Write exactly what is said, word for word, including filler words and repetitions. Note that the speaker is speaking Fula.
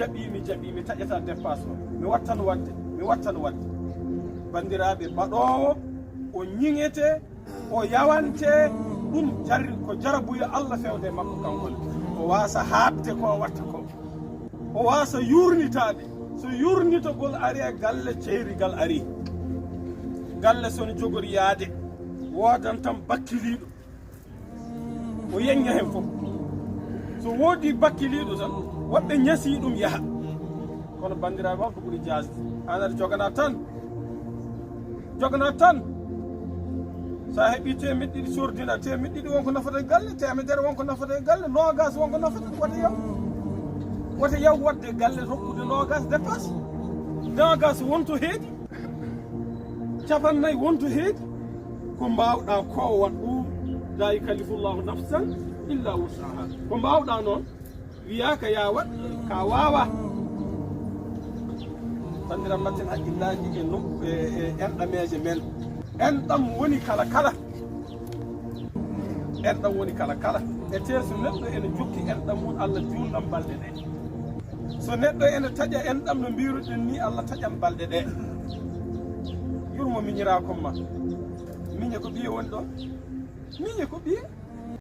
Jaɓi, mi jaɓi, mi taƴata dépasse o, mi wattan waɗde, mi wattan waɗde. Banndiraaɓe, baɗoowo o ñiŋete, o yawante, ɗum jarri ko jarabuya Allah fewde e makko kanko ne. O waasa haaɓde ko o watta ko. O waasa yuurnitaade. So yuurnitagol ari e galle, ceerigal ari. Galle so no jogori yaade, woodan tan bakkiliiɗo. O yeñña heen fof. So woodi bakkiliiɗo tan, woɓɓe ñasi ɗum yaha. Kono banndiraaɓe, holko ɓuri jaasde? Aan aɗa jogana tan. Jogana tan. So a heɓii teemeɗɗe ɗiɗi, sordina teemeɗɗe ɗiɗi, wonko nafata e galle, teemedere wonko nafata e galle, noogaas wonko nafata, wota yaw. Wota yaw waɗde galle rokkude noogaas dépasse. Noogaas wonto heedi. Capannay wonto heedi. Ko mbaawɗaa ko waɗ ɗum. La yukallifu Allahu nafsan illa wus'aha. Ko mbaawɗaa noon, wiyaaka ya waɗ ka waawaa. Tandiram mbatten hakkillaaji e nokku, e, e enɗameeje men. Enɗam woni kala kala. Enɗam woni kala kala. E tee so neɗɗo ene jokki enɗam mum, Allah juulnan balɗe ɗe. So neɗɗo ene taƴa enɗam no mbiruɗen ni, Allah taƴan balɗe ɗe. Yurmo miñiraakom ma. Miñe ko ɓiye woni ɗon. Miñe ko ɓiye.